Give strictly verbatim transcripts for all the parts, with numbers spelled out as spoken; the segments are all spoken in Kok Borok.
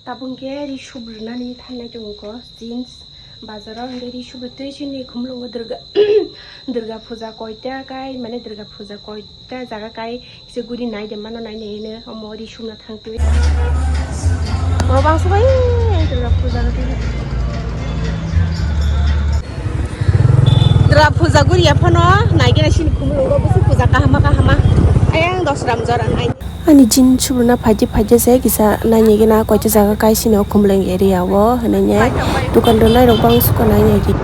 Tabuk hwnkhe ri subrwnani thangnai tongo jeans bazaro, hwnkhe ri subrwi twi chini khumulwngo Durga, Durga puja koita kai, mane Durga puja koita jaga kai, kisa guri nai de mano nai nai hino, omo ri subna thang twi. Oro bangso bai Durga puja no twi. Durga puja guriya phano nai gena chini khumulwngo busu puja kahama kahama. Ayang dosram jora nai. Ani jeans subrwna phaidi phaidi se kisa naini gana koita jaga kaisini o khumulwng area o hinwi nai dukan rwnai rok bangso khe nainai di.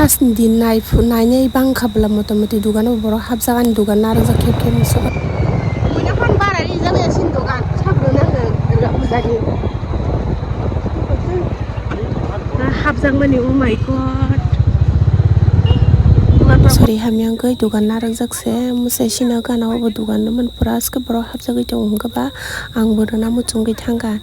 Hasni din nai phu-, nainai bangkha bwla motamoti dogano borok hapjak ani dogan narwkjak khe khe masa. Buino phone bara rijak ya sin dogan sabno nang Durga puja ni. Hapjakmani, oh my God. Sorry, hamya wngwi dogan narwkjak se, mwsai sino gana obo dogan nw man pura aske borok hapjagwi tongo hwnkhe ba ang bo rwna muchungwi thangkha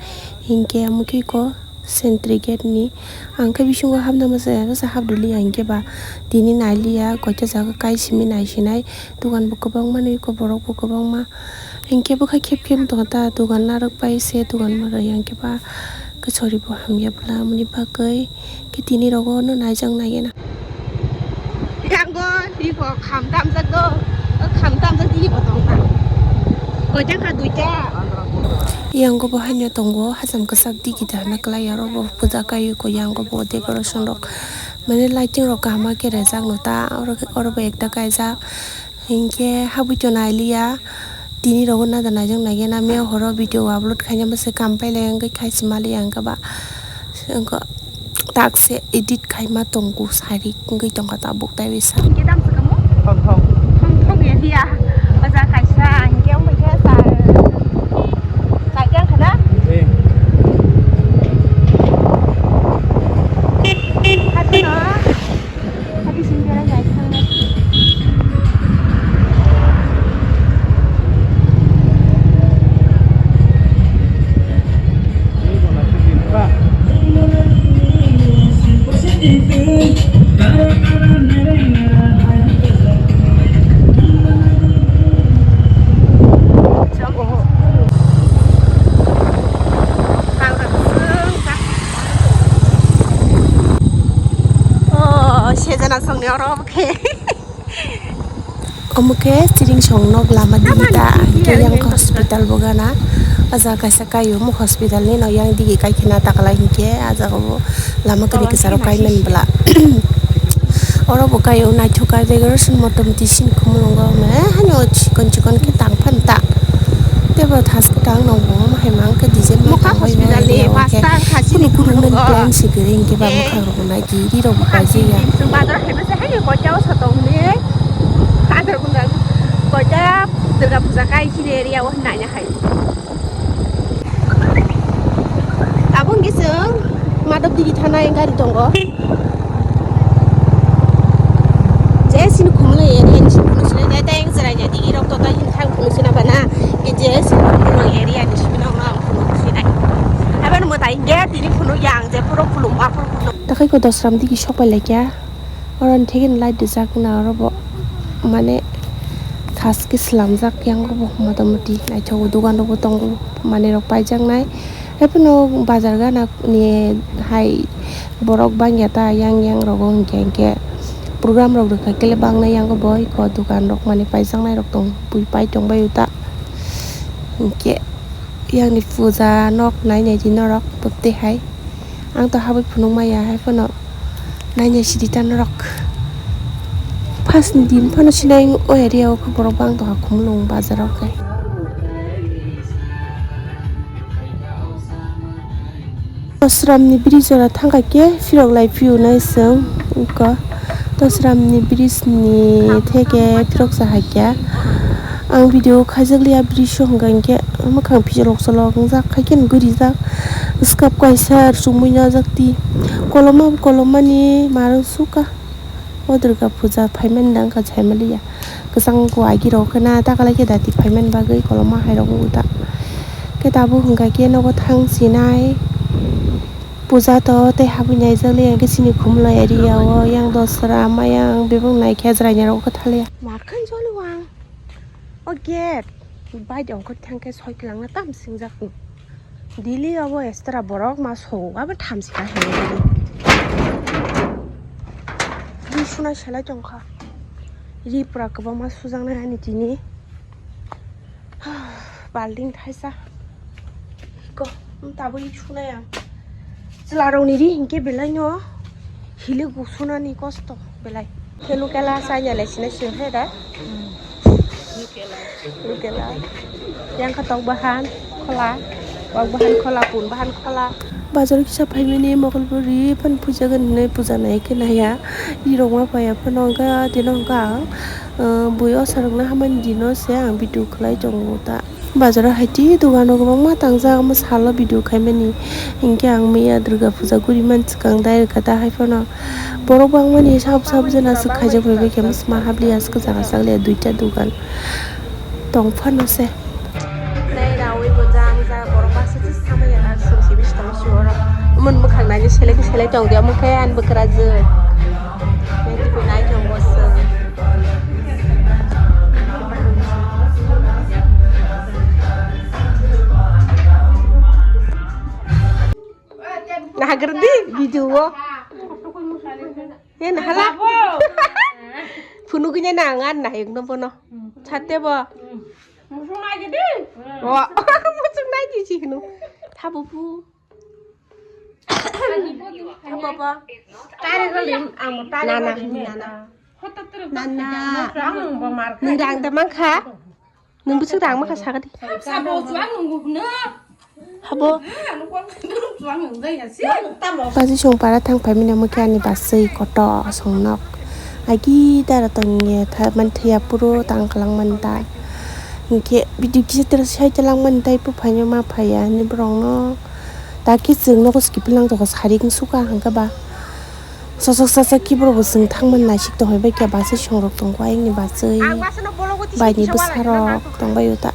hinkhe amo khe ko sentry gate ni ang khe bisingo hapna mwsai bwsa hapduli ya hinkhe ba tini nailiya koita jaga kai simi naisinai dogan bo kwbangma nwi ko borok bo kwbangma. Hinkhe bwkha khep khep tongkha ta, dogan narwk pai se, dogan narwk yang khe ba kwchori bo hamya bwla, aboni bagwi khe tini rogo no naijak nai gena. Yango ri bo kham tamjak do, o kham tamjak digi bo tongkha. Koita kha duita. Yango bo haino tongo, hacham kwchak digi dana kwlai, aro bo puja kai ko yango bo decoration rok, mane lighting rok kaham khe rejak no ta, oro, oro bo ekta kaijak. Hinkhe habwi to nailiya, tini rogo nada naijak naigena, miya horo video upload khaina bwse kam pailai wngwi khai se maliya wngkha ba, wngkha tak se edit khaima tongo sari wngwi tongkha tabuk taiwi sa. Hinkhe tamo se kamo? Thong thong. Thong thong ya dia. Oja kaisa hinkhe wngkha sa. Kaisa wngkha na? Eh. Hathano. Oh, sejana songni oro obo khe. Omo khe siring song nok lama digi ta, hinkhe yang hospital bo gana. O jaga kaisa kaio, omo hospital ni no yang digi kaikhe na taklai hinkhe, ah jaga o lama kani kisa rok kaimani bwla. Oro bo kaio naithok kha decoration motom twi sini khumulwngo, eh, haino chikon chikon khe tang phan ta. Tei bo thas kwtang nokbo omo hai mang khe design ma tangwi hospital ni master khe khasi kunu ni kunu khumulwngo. Plan se kwrwi hinkhe ba eh, mwkhang rok bo nai di, ri rok bo paijak ya. Chwng bazar hai masa hai koita o sotong ni bazar bwnga koita Durga puja kai chini area o naina hai. Tabuk hwnkhe chwng Madhop digi thanai gari tongo. Je sini khumlai area ni sini khumlai sinai, tei tei ang chwrai ja digi rok to tei hini thang khumlai sina bana. Ke je sini khumlai area ni sini nok no ang khumlai sinai. Haban mwtai ge tini khumlai yang je puro khulum ma puro khulum. Takai ko dosram digi sok pai lai kya. Oro ni theke ni light rijak na oro bo mane thas khe slamjak yang bo motamoti naithogo dogan rok bo tongo manwi rok paijaknai. Haiphano bazar gana ni hai borok bangya ta yang yang rogo hinkhe hinkhe program rok rwkha khe le bangnai yang bo iko dogan rok manwi paijaknai rok tong bui pai tongbaio ta hinkhe yang ni puja nok nai nai di norok tei hai ang to habwi phunuk maya haiphano. Naina sidi ta norok. First ni din phano sinai o area o khe borok bang tongkha Khumulwng bazar o khe. Dosram ni bridge jora thangkha khe phirok lai phiyunai chwng eko. Dosram ni bridge ni theke phirok sa hakya. Ang video khaijak liya bridge o hwnkha hinkhe mwkhang phirok cholok wngjak hai khe guri jak. Swkap kaisa chumui najak ti. Koloma koloma ni marwk suka. O Durga puja phaimani dang kha saimaliya. Kwchang kua agi rok khe na ta kwlai khe dati phaimani bagwi koloma hai rok wngkha. Khe tabuk hwnkha khe nogo thang sinai puja to tei habwi naijak le yang khe chini Khumlai area o yang dosra mayang bebak nai khe ajra nya rok khe thaliya. Makhan joli wang o gate bai dong khe thang khe soi kwlangna tam singjak. Dili abo extra borok ma so abo thamsi ka hini. Ri suna selai tongkha. Ri pura kwbangma sujaknai ani tini. Balding thaisa. Ko, tabuk ri sunai ang. Chwlarokni ri hinkhe belai no. Hili guk sunani kosto belai. Khe lukela chaya le sinai sing hai da. Lukela. Yang kha tok bahan khola. Wak bahan khola, pun bahan khola. Bazar kisa phaimani mokol buri phan puja gan hinwi puja nai khe naiya. Ri rok ma paiya phano wngkha tino wngkha ang. Bui o sarokna hamani dino se ang video khlai tongo ta. Bazaro haiti dogano kwbangma tangjak, omo salo video khaimani. Hinkhe ang miya Durga puja guriman swkang direct kha ta haiphano. Borok bangmani sab sab jena swk khaijak bai bai khe sma habli aswk jaga sak le duita dogan tong phano se. Nai rawi bo jang jang borok baksa se samaya na sum si bis tong si oro. Umon mwkhang nai selek selek tong dia mukhe an bwkra jwk. Nai twi nai tong bo swk. Nahagrdi video o. He nahala. Phunugwi nai nang an nahik no bono. Chate bo. Musung nai di. O. Musung nai di si hinu. Thabo bu. Thabo bo. Tare galim amo tare galim nana. Nana. Nang dang da mangkha. Nung bwswk rang makha sakadi. Sabo chuang nung gubno. Habo. Chuang nung dai ya si. Baji song para thang phaimani amo khe ani baswi koto songnok. Agi dara tongye tha man thaya puro tang kalang man ta. Hinkhe video kisa tera sai talang man tai pu phaino ma phaya ni borokno. Ta kichwng nogo skipil nang toko sarik suka hangkhe ba. Sosok sosok kiborok bo chwng thangmani naisik tongwi bai khe baswi songrok tongo ayangni baswi. Baini bwsarok tongbaio ta.